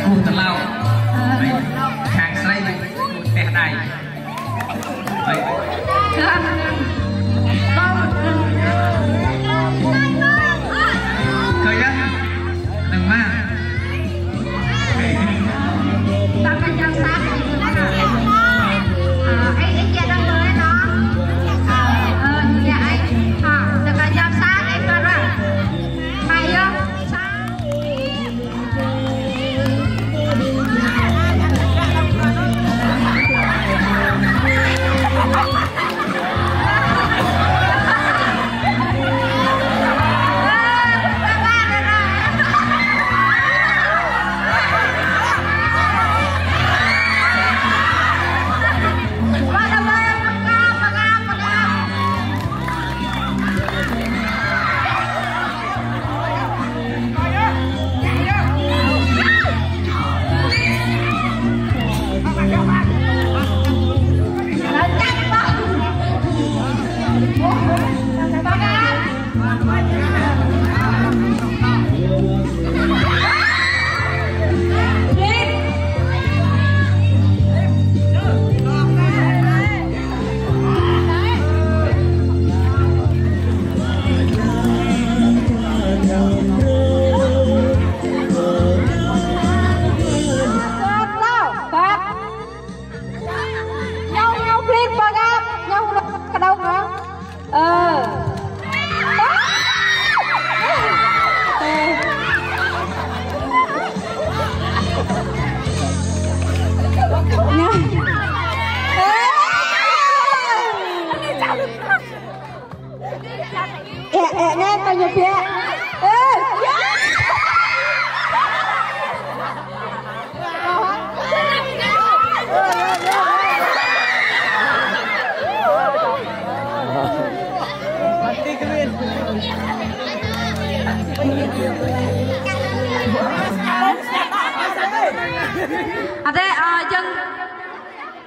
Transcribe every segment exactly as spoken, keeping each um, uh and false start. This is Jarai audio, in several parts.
Tơlâo. Hai, khang srei, teh đai. Hai. Kơ yơh. Đừng mà. Hai. Ta phải giám sát. Ờ, anh, anh chị đang ngồi đó. Ờ, ờ, dạ, anh. Hả, ta phải giám sát, anh Tuấn à. Hai yơh. Ñau, ñau, plit, pơgap, ñau, kơdông hă? Ơ. Ơ. Ê, ê, nè, tao nhập viện. Ê. Adơi, ơ, dơ̆ng,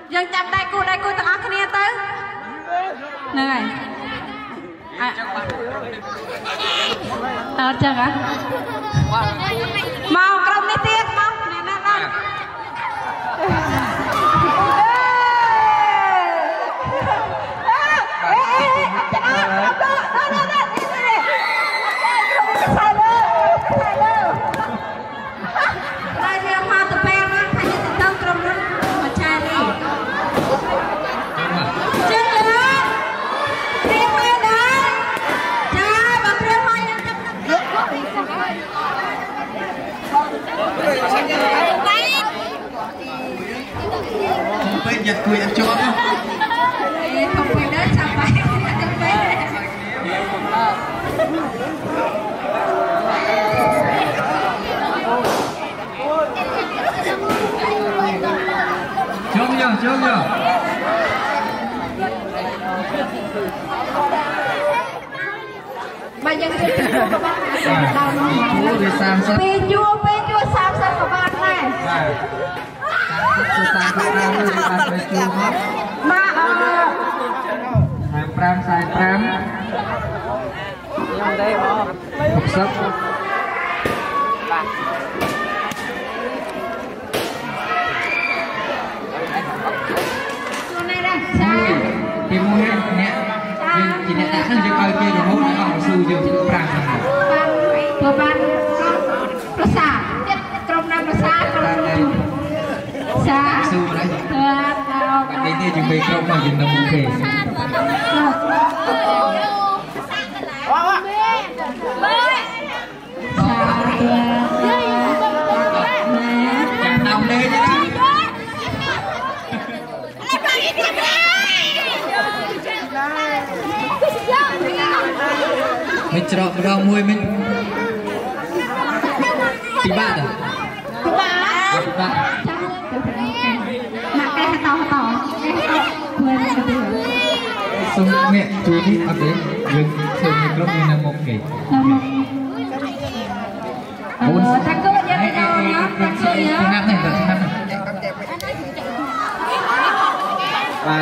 dơ̆ng čăm đai kơ, đai kơ tơ̆ng ăh kơ anai tơ. Anai. Ơ, čang ah. Mâo krŏm anai tiĕt, mâo. Anai, anai, anai. Čŏng yơh, čŏng yơh. Ƀă yang pơjŭ, pơjŭ, pơjŭ, samsat kơ ƀă anai. Samsat kơ ƀă anai. Mă, ơ. Sai pram, sai pram. Hăp săp. Pi mui, nè. Jing, jing nè, ta khăn jing ơi pi rơhô, nè, ong su jing prang. Pơpăn, pơpăn, pơsa. Tiĕp, krŏm anai pơsa, krŏm anai pơsa. Sa. Su, nè. Dua, sa. Anai jing pi krŏm anai jing năm ok. Mĭn črŏk pơdrŏng mui mĭn. Ti ƀă tơ. Ti ƀă. Ti ƀă. Mă kơ hơtâo hơtâo. Sung mẹ tu ni ăt dêh. Yơh, sung mẹ krŏm ni năm ok. Năm ok. Ơ, takut ya, takut ya, takut ya. Tơngăt anai, tơngăt anai. Ba,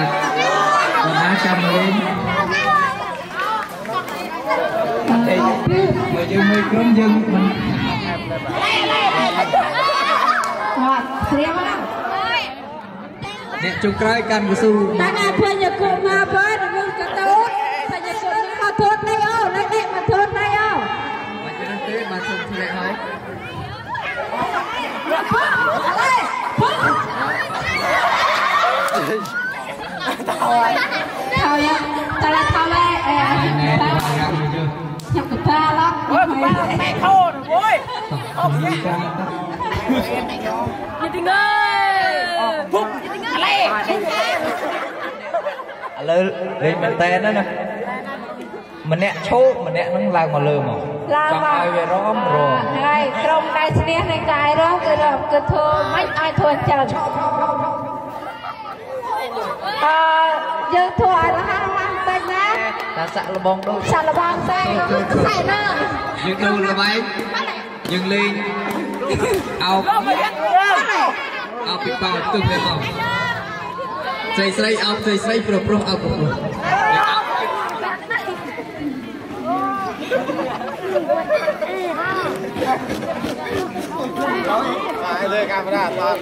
ba čăm lĕ. Ơ, mui jing mui krŏm jing mơ̆n. Nĕ čŭk krơi kăn kơsu. Tơngan pơ ñu kơ ma pơ ñu kơ tŭ. Pơ ñu kơ ñu ma thut nai ôh, lĕ lĕ ma thut nai ôh. Ma čơnah tê, ma sum sule hoi. Ôi, thâo ya, ta la thâo lĕ, ê, Ai nĕ, ba. Tơngan kơsu. Nhập kơ ba lắm. Ôi, kơ ba mẹ thôi, ôi. Ñu ting ơi. Ơ, lĕ. Lĕ, lĕ mơ̆n tê nă nă. Mơnĕ čô, mơnĕ nâng lăng mă lơ mă. Lăng mă. Ai wai rom rom. Ơ, hai, krong đai snieh neng đai rom, kơ rom, kơ thô, măč ai thô čăn. Ơ, yơh thô ai lăng hăng hăng ƀĕ nă. Ta să lơbong đôč. Să lơbong să. Să nă. Yơh thô lơbong. Yơh lĕ. Ao. Ao pĭ pao tŭ lĕ mă. Srei srei ao srei srei pruh pruh ao pruh pruh. Ai, lĕ camera toàn.